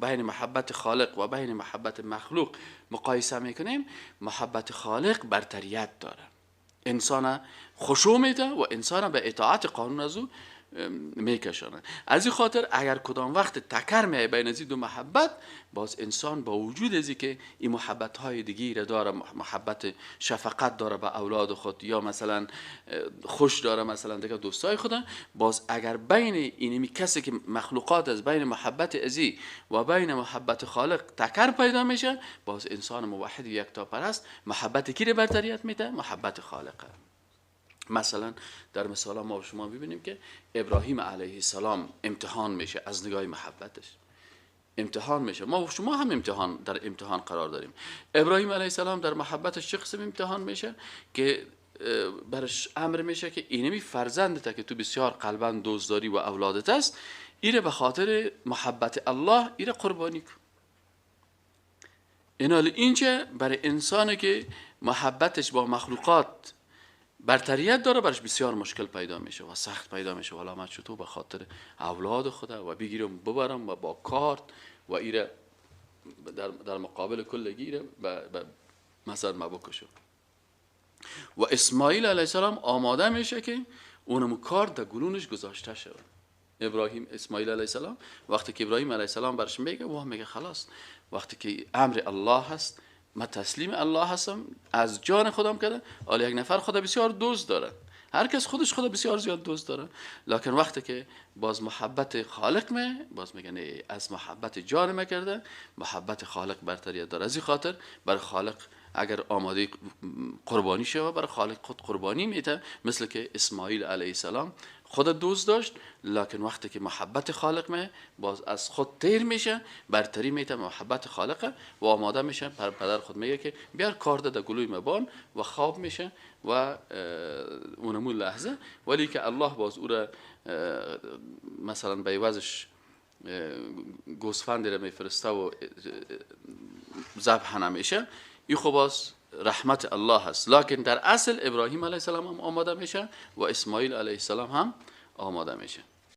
بین محبت خالق و بین محبت مخلوق مقایسه میکنیم، محبت خالق برتریت داره، انسان خشوع میده و انسان به اطاعت قانون از او میکشانه. از این خاطر اگر کدام وقت تکر میای بین از این دو محبت، باز انسان با وجود از که این محبت های دیگه داره، محبت شفقت داره به اولاد خود یا مثلا خوش داره مثلا دیگه دوستای خود، باز اگر بین اینمی کسی که مخلوقات از بین محبت ازی و بین محبت خالق تکر پیدا میشه، باز انسان موحد یکتاپرست محبت کی رو برتریت میده؟ محبت خالقه. مثلا در مثال ما و شما ببینیم که ابراهیم علیه السلام امتحان میشه از نگاه محبتش، امتحان میشه. ما و شما هم امتحان در امتحان قرار داریم. ابراهیم علیه السلام در محبتش چه قسم امتحان میشه که برش امر میشه که اینمی فرزندت که تو بسیار قلبا دوست داری و اولادت است، ایره به خاطر محبت الله ایره قربانی کن. اینال اینجا برای انسانی که محبتش با مخلوقات برتریت داره برش بسیار مشکل پیدا میشه و سخت پیدا میشه. والا من چطور به خاطر اولاد خدا و بگیرم ببرم و با کارت و ایره در مقابل کل گیره مثلا ما بکشم. و اسماعیل علیه السلام آماده میشه که اونم کارت در گلونش گذاشته شود. ابراهیم اسماعیل علیه السلام وقتی که ابراهیم علیه السلام برش میگه و میگه خلاص، وقتی که امر الله هست من تسلیم الله هستم، از جان خودم کرده. حالا یک نفر خدا بسیار دوست داره، هر کس خودش خدا بسیار زیاد دوست داره، لکن وقتی که باز محبت خالق می، باز میگه نه، از محبت جان ما کرده، محبت خالق برتریت داره. از این خاطر بر خالق اگر آماده قربانی شوه بر خالق خود قربانی میده، مثل که اسماعیل علیه السلام خود دوست داشت، لکن وقتی که محبت خالق می باز از خود تیر میشه، برتری میده محبت خالقه و آماده میشه. پدر خود میگه که بیار کارد در گلوی مبان و خواب میشه و اونمون لحظه، ولی که الله باز او را مثلا به عوضش گوسفندی را میفرسته و ذبح نمیشه. این خب باز رحمت الله هست، لکن در اصل ابراهیم علیه السلام هم آماده میشه و اسماعیل علیه السلام هم آماده میشه.